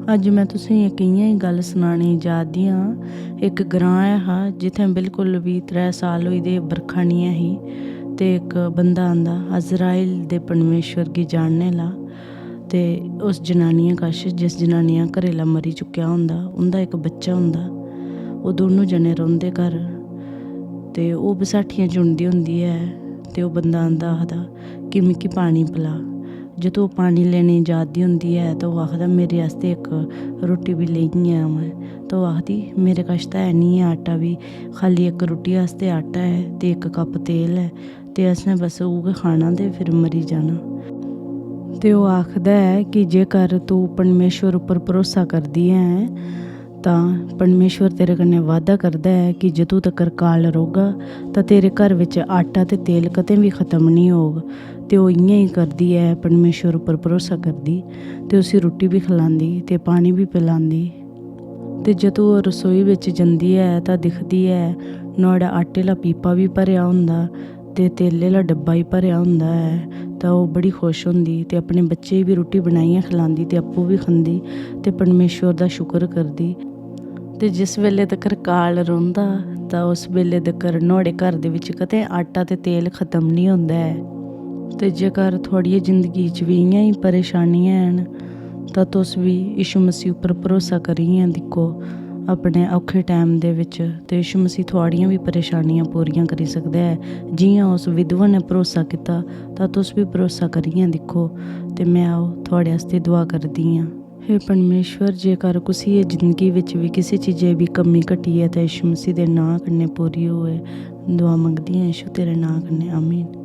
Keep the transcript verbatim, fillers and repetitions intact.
अज्ज में तुसेंगी इक इ'यां ही गल्ल सनाने जा दी आं। इक ग्रांऽ ऐ हा, जित्थें बिल्कुल बी त्रै साल होई दे, बरखा निं ऐ ही। ते इक बंदा आंदा, अजराइल दे परमेश्वर गी जानने ला। ते उस जनानिया कश, जिस जनानिया घरै ला मरी चुक्केआ होंदा, उं'दा इक बच्चा होंदा। ओह् दोनों जने रौंह्दे घर। ते ओह् बसाठियां चुनदी होंदी ऐ। ते ओह् बंदा आंदा, आखदा कि मिगी पानी पला। जदूं ओह् पानी लेने गी जा दी होंदी ऐ, ते ओह् आखदा, "मेरे आस्तै इक रुट्टी बी लेइयै आवां।" ते ओह् आखदी, "मेरे कश तां है निं ऐ आटा बी, खाल्ली इक रुट्टी आस्तै आटा ऐ ते इक कप तेल ऐ, ते असें बस उ'ऐ खाना ते फिर मरी जाना।" ते ओह् आखदा ऐ कि जेकर तूं परमेश्वर उप्पर भरोसा करदी ऐ, तां परमेश्वर तेरे कन्नै वादा करदा ऐ कि जदूं तक्कर काल रौह्गा, तां तेरे घर बिच आटा ते तेल कदें बी खत्म निं होग। ते ओह् इ'यां ही करदी ऐ, परमेश्वर उप्पर भरोसा करदी, ते उसी रुट्टी बी खलांदी ते पानी बी पलांदी। ते जदूं ओह् रसोई बिच जंदी ऐ, तां दिखदी ऐ, नुहाड़े आटे ला पीपा बी भरेआ होंदा ते तेले ला डब्बा बी भरेआ होंदा ऐ। तां ओह् बड़ी खुश होंदी ते अपने बच्चे गी बी रुट्टी बनाइयै खलांदी ते आपूं बी खंदी ते परमेश्वर दा शुक्र करदी। ते जिस बेल्लै तक्कर काल रौंह्दा, तां उस बेल्लै तक्कर नुहाड़े घर दे बिच कदें आटा ते तेल खत्म निं होंदा ऐ। ते जेकर थुआढ़ियै जिंदगी च बी इ'यां ही परेशानियां हैन, तां तुस बी यीशु मसीह उप्पर भरोसा करियै दिक्खो अपने औखे टैम दे बिच, ते यीशु मसीह थुआढ़ियां बी परेशानियां पूरियां करी सकदा ऐ। जि'यां उस विधवा ने भरोसा कीता, तां तुस बी भरोसा करियै दिक्खो, ते में, आओ, थुआढ़े आस्तै दुआ करदी आं। हे परमेश्वर, जेकर कुसै दी जिंदगी बिच बी किसे चीजै दी कमी घटी ऐ, तां यीशु मसीह दे नांऽ कन्नै पूरी होऐ। दुआ मंगदी आं यीशु तेरे नांऽ कन्नै, आमीन।